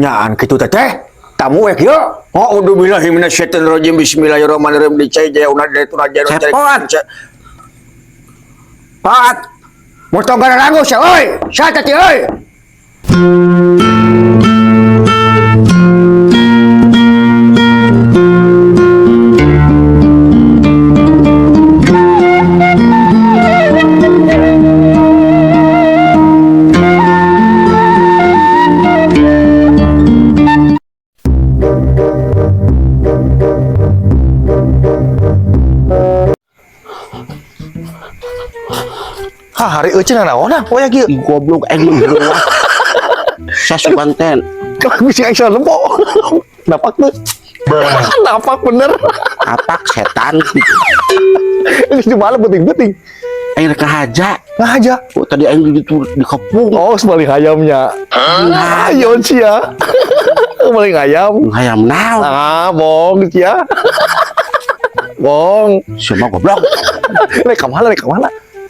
Nyaan kitu teh teh. Tamu we kieu. A'udzubillahi minasyaitonirrajim. Bismillahirrahmanirrahim. Dicai jaya unad tuna jaya. Cepot. Pot. Motong gara sia euy. Sia teh euy. Hah, hari euceun naon poe kieu. Ih, goblok aing mah geuleuh. Sasukan ten. Kalau bisa aing salah lempo. Napak tuh. Napak bener. Apak setan. Geus di malam penting-penting. Aing rek ngahaja. Ngahaja. Oh, tadi aing di ditu dikepung. Oh, sebalik ayamnya. Ayo sia. Maling ayam. Hayam naon? Ah, bohong sia. Bohong. Sia mah goblok. Rek ka mana, rek ka mana?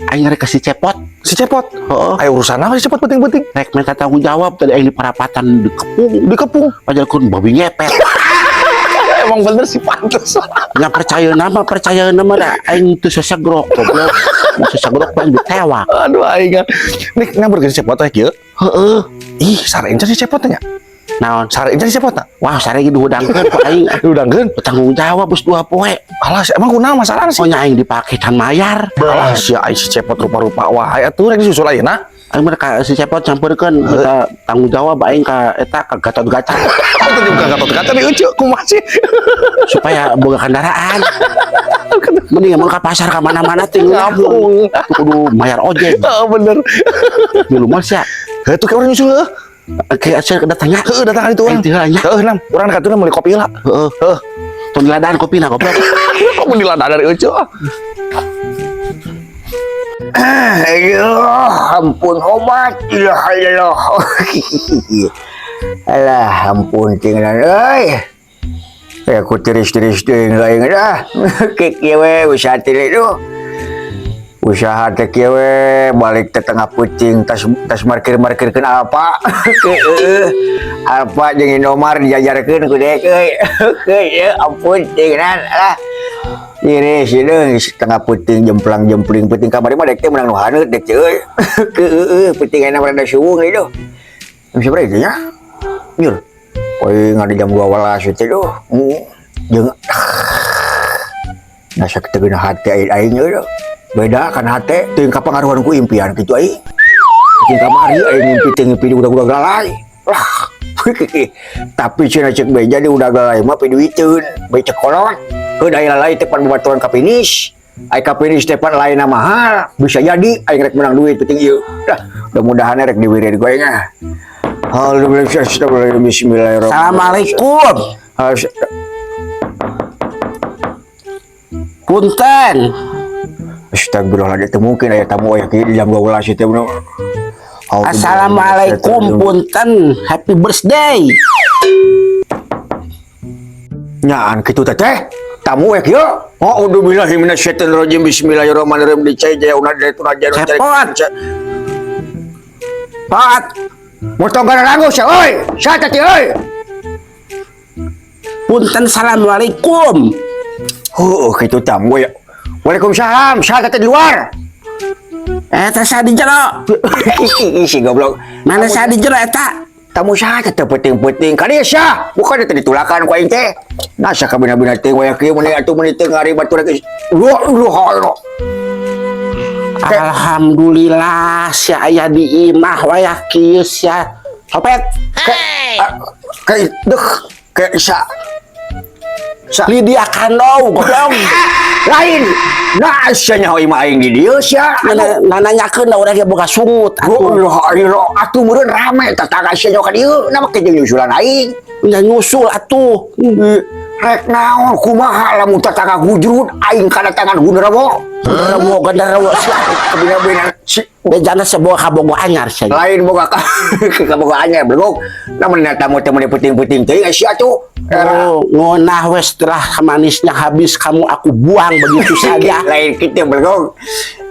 Aing rek ka si Cepot. Si Cepot. Heeh. Ayo urusan apa si Cepot penting-penting? Rek minta tanggung jawab tadi aing di parapatan dikepung. Dikepung. Pajalkeun babi ngepet. Emang bener sih pantes. Nya percaya nama da aing teu sesegrok goblok. Mun sesegrok paling ditewak. Aduh aing. Nih nyamper ke si Cepot teh kieu. Heeh. Ih, sare encan si Cepot nya. Naon? Sare encan si Cepot na. Wah, sare ge dihudangkeun ku aing. Diudangkeun. Tanggung jawab geus 2 poe. Alah, emang kunaon masalahna sih? Oh nya aing dipake can mayar. Alah, sia aing si Cepot rupa-rupa wae atuh rek disusul ayeuna. Aing mah ka si Cepot campeurkeun minta tanggung jawab aing ka eta ka Gatot Kaca Itu juga Gatot Kaca di euceu kumaha sih? Supaya boga kendaraan. Mending emang ka pasar ka mana-mana teh Ngapung. Kudu mayar ojek. Heeh, bener. Milu mah sia. Heuh tuh kayak urang nyusul heuh. Kayak sia datangnya. Heuh datang itu urang. Aing teh heula nya. Heuh nam, urang ka tuna meuli kopi lah. Heeh. Heuh. Tong diladaan kopina goblok. Kok mun dilada dari euceu ah. Aduh, ampun obat. Ya Allah. Alah, ampun tinggal euy. Aku tiris-tiris teuing aing dah. Kieu we usaha tilik tu. Usaha teh kieu we balik teh tengah peuting tas tas markir-markirkeun apa. Heueuh. Alfa jeung Indomar dijajarkeun ku dek euy. Ya ampun tinggal lah. Tiris deung tengah peuting jemplang-jempling peuting kamari mah dek teh meunang nu haneut dek teh euy. Heueuh, peuting ayeuna mah rada suwung deui duh. Jam sabaraha ieu nya? Nyur. Oi ngada jam 12 itu duh. Jeung nasa ketegeuna hate aing aing euy. Beda kan hate teuing kapangaruhan ku impian kitu aing. Teuing kamari aing mimpi teh ngimpi di udag-udag lalai. Lah. Tapi cenah cek beja di udag lalai mah piduiteun, bae cek kolot. Heuh aya lalai teh pan babaturan ka finish. Ai ka finish teh pan lainna mahal. Bisa jadi aing rek menang duit penting ieu. Dah, mudah-mudahan rek diwirid ku aing ah. Alhamdulillah, bismillahirrahmanirrahim. Assalamualaikum. Punten. Astagfirullahaladzim, itu mungkin aya tamu aya kieu di jam 12 itu bro. Assalamualaikum punten. Happy birthday. Nyaan kitu teh teh. Tamu we kieu. A'udzubillahi minasyaitonirrajim. Bismillahirrahmanirrahim. Dicai jaya unad tuna jaya. Cepot. Pot. Motong gara sia euy. Sia teh euy. Punten assalamualaikum. Heuh kitu tamu ya. Waalaikumsalam. Sia teh di luar. Eta sa di jero. Ih si goblok. Mana sa di jero eta? Tamu saha teh penting-penting. Kali sia, bukan teh ditulakan ku aing teh. Nasa kabina-bina teh waya kieu mun atuh mun teu ngari batur geus. Lu lu halo. Alhamdulillah sia aya di imah wayah kieu sia. Copet. Kayak deh kayak sa sa Lydia Kandou goblok. Lain. Nah, sia nyaho imah aing di dieu sia. Nanyakeun da urang ge boga sungut atuh. Lu lu atuh meureun rame tetangga sia nyaho ka dieu. Nah make jeung nyusulan aing. Nya nyusul atuh. Rek naon kumaha lamun tetangga gujrud aing kadatangan genderuwo. Genderuwo, genderuwo sia. Kabina-bina si Bejana sebuah kabogo anyar sia. Lain boga ka kaboga anyar, belum. Namun tamu teh meuni puting-puting teuing sia tuh. Oh, ngonah we, setelah manisnya habis kamu aku buang begitu saja. Lain kitu, belum.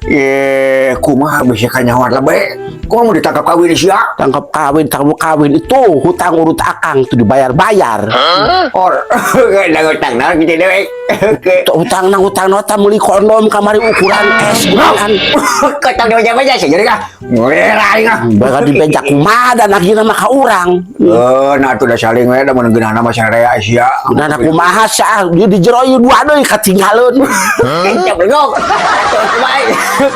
Eh, kumaha bisa kanyawan lebe? Kumaha mau ditangkap kawin sia? Tangkap kawin itu hutang urut akang itu dibayar-bayar. Or, nggak utang nah gitu dewek. Oke. Tuh, hutang nang hutang nota meuli kondom kamari ukuran S geningan. Ketang di wajah sih jadi kah? Ngelera aing ah. Bakal dibejak kumaha dan akhirnya mah ka urang. Eh, nah tuh udah saling we da mun geunahna mah sararea sia. Nah, kumaha sah dia di jero ieu dua deui katinggalkeun. Ya belum. Atuh kumaha?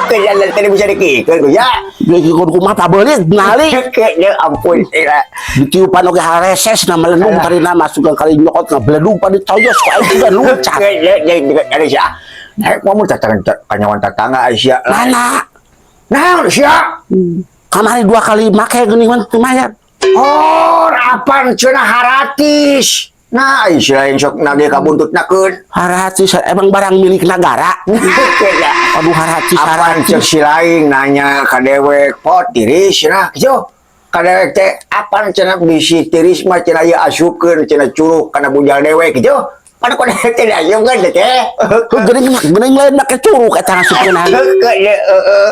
Kejadian tadi bisa dikikeun ku ya. Dia ikut kumaha pabelit nali. Ya ampun. Ira. Ditiupan oge hareses na melendung tadi na masuk kali nyokot ngabeledug pada toyos ku aing juga luncat. Ya ya ada sia. Eh, kamu tatangga kanyawan tetangga sia. Mana? Nah, sia. Kamari dua kali make geuning mah teu mayar. Oh, apaan cenah haratis. Nah, istilah yang sok nagih ka buntutnakeun. Haratis emang barang milik negara. Aduh, haratis. Apaan Haratis. cek si lain nanya ka dewek pot tiris cenah kitu. Ka dewek teh apaan cenah bisi tiris mah cenah ieu asupkeun cenah curug kana bujal dewek kitu. Pada ku dewek teh diasupkeun teh. Geuning geuning lain make curug eta ngasupkeun. Heeh.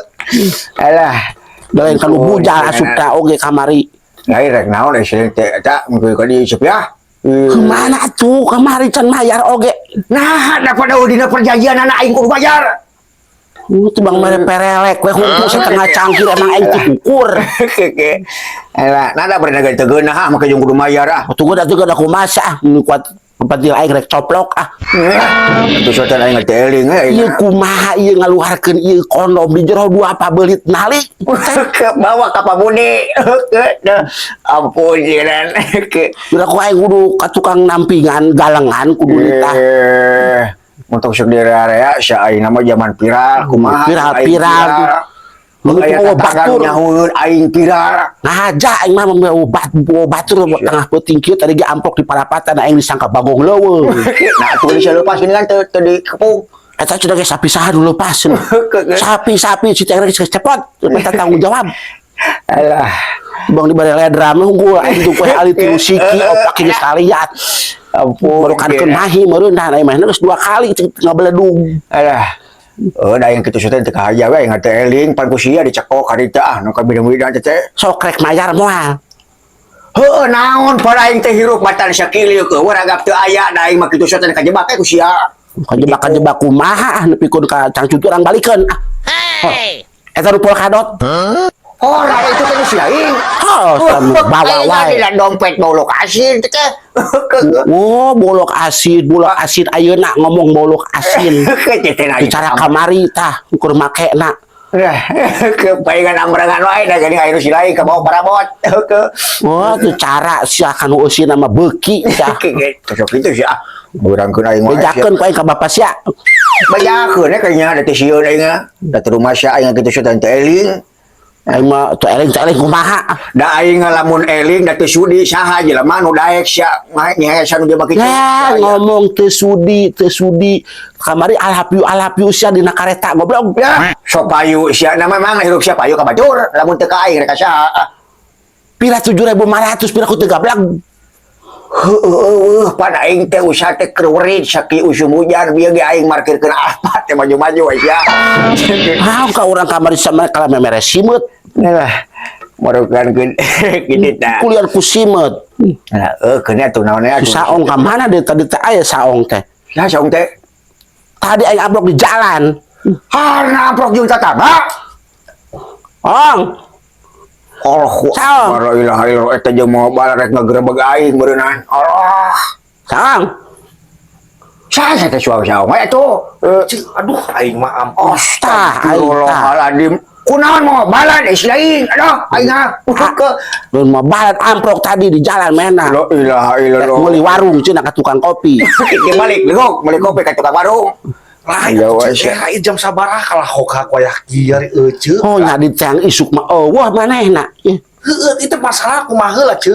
Alah, Lain kalau bujal asup ta oge kamari. Lain rek naon ieu teh eta mungkin ka diisup ya. Kemana tuh kamari can mayar oge. Nah, daripada dina perjanjian anak aing kudu bayar. Itu bang mere perelek we hungkul setengah cangkir emang aing teu ukur. Alah, nada bernaga teu geunah ah make jeung kudu mayar ah. Tunggu dah juga aku masa ah kuat pentil aing rek coplok ah. Itu sotan aing teh eling we. Ieu kumaha ieu ngaluarkeun ieu kondom di jero dua pabelit nali. Ke bawah ka Pabudi. Ampun jiran. Ke Udah ku aing kudu ka tukang nampingan galengan kudu nitah. Eh, untuk sok di area sia aing nama zaman viral kumaha? Viral, aing viral. Mun Mun aya bawa tetangga batur. nyahueun aing viral. Ngaja aing mah membawa bat bawa batur tengah peuting kieu tadi ge amplok di parapatan aing disangka bagong leuweung. Nah, atuh bisa lepas ini kan teu teu dikepung. Eta sudah ge sapi saha nu lepas. Sapi-sapi si teh geus cepot minta tanggung jawab. Alah. Bang di bare ledra mah hungkul aing tuh kue ali tilu siki opak geus kaliat. Ampun. Baru kan mahi meureun nah aing mah geus dua kali ngabeledug. Alah. Oh, da yang kitu teh teu kahaja we aing teh eling pan ku sia dicekok harita ah nu kabida-bida teh. Sok rek mayar moal? Heueuh, naon pada aing teh hirup batan sakilieu eueuh ragap teu aya da aing mah kitu teh kajebak we ku sia. Kajebak kajebak kumaha ah nepi ka cangcut urang balikeun ah. Hey! Eta nu polkadot. Oh, lah itu kan si aing. Oh, sama bawa wae. Aing dompet bolok asin teh. Oh, bolok asin ayeuna ngomong bolok asin. Bicara kamari tah ukur makena. Kepaingan amrangan wae da geuning aya nu si lain ka bawa parabot. Oh, tuh cara sia kan eusin nama beuki tah. Cocok itu sih ah. Burangkeun aing mah. Bejakeun ku aing ka bapak sia. Bejakeun we kayaknya da teh sieun aing ah. Da teu rumah sia aing kitu sia teh eling. Aing mah teu eling teu eling kumaha. Da aing lamun eling da teu sudi saha jelema nu daek sia ngehesan nu jelema kitu. Ya, ngomong teu sudi, teu sudi. Kamari alhapiu alhapiu sia dina kareta goblok. Ya, sok payu sia nama memang hirup sia payu ka batur lamun teu ka aing rek ka saha. Ah. Pira 7.500 pira ku teu gablak. Heueuh, pan aing teh usaha teh keur werid saki usum hujan bieu ge aing markirkeun Alphard teh maju-maju we sia. Ah, ka urang kamari sama kala memere simeut. Lah, marukan kitu tah. Kulian ku simeut. Nah, eh keun atuh naon atuh. Saong ka mana deh tadi teh aya saong teh. Nah, saong teh. Tadi aing amplok di jalan. Har amplok jeung tatangga. Ong, Allahu Saong. akbar la ilaha illallah eta jeung moal rek ngagerebeg aing beureunan. Allah. Saong. Saha teh suang saong we atuh. Eh, Cing, aduh aing mah ampun. Tah, aing tah. Astagfirullahaladzim. Kunaon mau balan is lain. Aduh, aing ah. Ke Lamun mau balat amplok tadi di jalan mena. La ilaha Rek illallah. meuli warung cenah ka tukang kopi. Dia balik legok, balik kopi ka tukang warung. Lain Ya, atuh, wes. cing, eh jam sabaraha kalah hoka wayah kieu euceuk. Oh, nya di tiang isuk mah eueuh manehna. Ih, Heueuh, itu masalah kumaha heula, Ceu.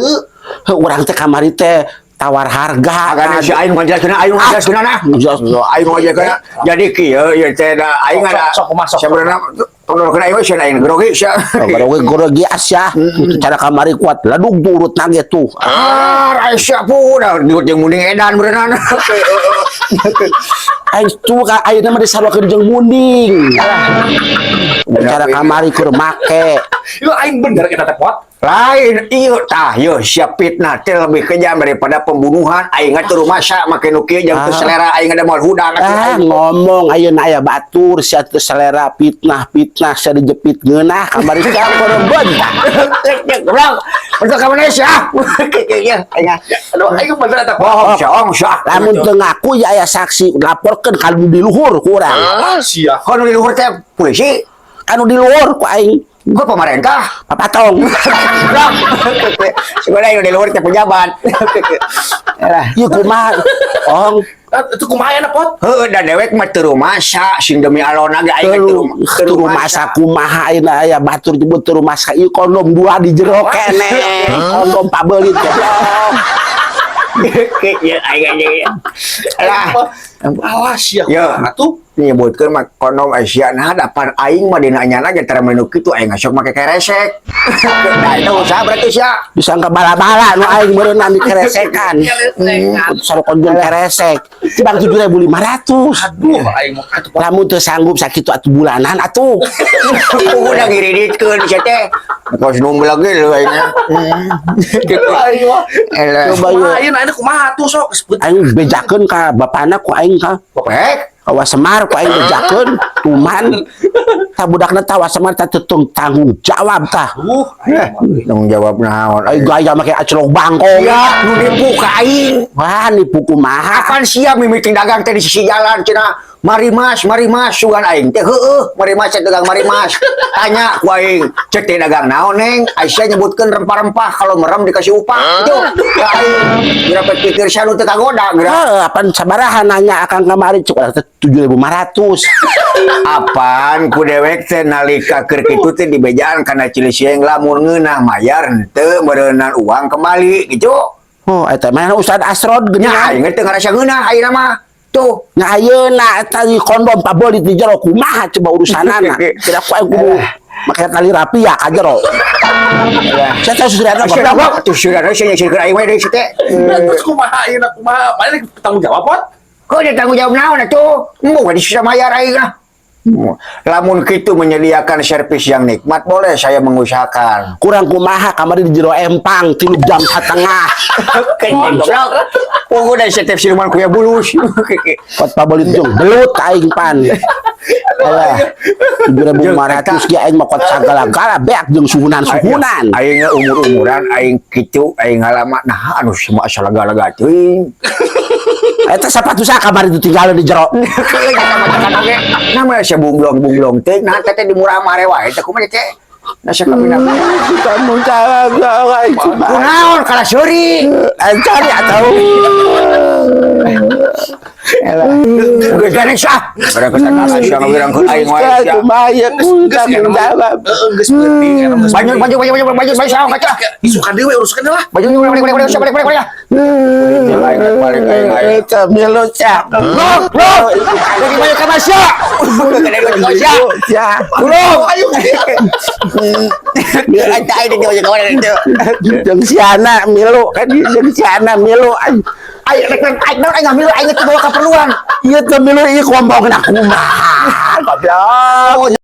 Heuh, urang teh kamari teh Tawar harga. Agana si aing ngajelaskeun, aing ngajelaskeun nah. Aing ngajelaskeun. Jadi kieu ieu teh da aing ada Sok, sok, masuk. Sebenarnya tolong aing we sia aing grogi sia. Oh, grogi grogi asya. Cara kamari kuat ladug turut nage tuh. Ah, Aisyah pun dah diut jeung munding edan berenang. Aing tuh ka ayeuna mah disaruakeun jeung munding. Cara kamari keur make. Ieu aing bener kita teh, Pot. Lain ieu tah yeuh siap fitnah teh lebih kejam daripada pembunuhan. Aing teu rumasa make nu kieu jeung teu selera aing ada moal hudang atuh Ah, aing. Ngomong ayeuna aya batur sia teu selera fitnah fitnah sia dijepit ngeunah kamari sia korban tah. Goblok. Untuk ka mana sia? Iya, aing. Aduh, aing bener eta, Pot. Bohong sia, ong sia. Lamun teu ngaku ya aya saksi, laporkeun ka nu di luhur ku urang. Ah, sia. Kono di luhur teh polisi, Anu di luhur ku aing. Gua pemerintah. Papatong. Goblok. Sebenarnya di luhur teh pejabat. Alah. Ieu kumaha? Ong. Ah, itu kumaha ya, Pot? Heuh, da dewek mah teu rumasa sing demi alona ge aing teu Teu rumasa kumaha ayeuna aya batur nyebut teu rumasa ieu kondom dua di jero keneh. Kondom pabelit goblok. Ya aing aja. Alah. Alah sia. Ya. Atuh. Nyebutkeun mah kondom Asia nah dapan aing mah dina nyana ge tara menu kitu aing sok make keresek. Nah itu usaha berarti sia. Disangka bala-bala nu aing meureunna di keresekan. Sarokon jeung keresek. Tibang 7.500. Aduh, aing mau atuh, Pot. Lamun teu sanggup sakitu atuh bulanan atuh. Udah ngiriditkeun sia teh. Kos numbel lagi lu aing. Aduh, aing mah. Elah. Coba Kumaha yeuh. ayeuna ayeuna kumaha atuh sok sebut. Aing bejakeun ka bapana ku aing ka. Hek. Ka Semar ku aing bejakeun tuman. Tah budakna tah Semar tah teu tanggung jawab tah. Aing mah. Tanggung jawab naon? Aing gaya make acelok bangkong. Ya, nu nipu ka aing. Wah, nipu kumaha? Apan siap mimiting dagang teh di sisi jalan cenah. Mari mas, mari mas, sugan aing teh heueuh, mari mas cek dagang mari mas. Tanya ku aing, cek teh dagang naon neng? Aisyah nyebutkeun rempah-rempah kalau merem dikasih upah. Itu ya aing geura pikir sia nu teu kagoda geura. Heuh, apan sabaraha nanya akang kamari cuk urang teh 7.500. Apan ku dewek teh nalika keur kitu teh dibejaan kana Cilisieng lamun ngeunah mayar henteu meureunan uang kembali gitu. Oh, eta mah Ustad Asrod Nya geuning. Aing teh ngarasa ngeunah ayeuna mah. Tuh. Nya ayeuna eta di kondom pabelit di jero kumaha coba urusanana. Tidak ku aing kudu make tali rapia ka jero. Saya tahu sudah ada Sudah goblok. tuh sudah saya nyisirkeun aing we deui teh. Terus kumaha ayeuna kumaha? Mana tanggung jawab, Pot? Kau dia tanggung jawab naon atuh? Embung di susah mayar aing ah. Lamun kitu menyediakan servis yang nikmat boleh saya mengusahakan. Kurang kumaha kamari di jero empang 3 jam setengah. Goblok. Oh, udah setiap siluman kuya bulus. Kot pabelit jeung belut aing pan. Alah. 7.500 ge aing mah kot sagala-gala beak jeung suhunan-suhunan. Aing umur-umuran aing kitu aing ngalama nah anu semua asal laga-laga teuing. Eta sepatu saya kamari ditinggalin di jero. Nah, sia bunglong-bunglong teh nah teh di murah mare wae teh kumaha teh. Nah, sia kami Kamu jawab Kunaon kalah seuri. Cari atau Geus gandeng sah. Barang kesana sia ngawirangkeun aing wae sia. Kumaha tanggung jawab. Heeh, geus penting eta geus. Baju baju baju baju baju baju saung kaca. Isukan deui we uruskeun lah. Baju balik balik balik balik balik balik. Balik balik aing aing. Eta milu cak. Blok blok. Lagi baju ka Masya. Gede gede Ya. Tolong ayo. Eta aing di baju ka mana itu. Jeung siana milu kan jeung siana milu. Aing rek aing naon aing ngambil aing teh bawa keperluan. Ieu teh milu ieu kombongna kumaha. Goblok.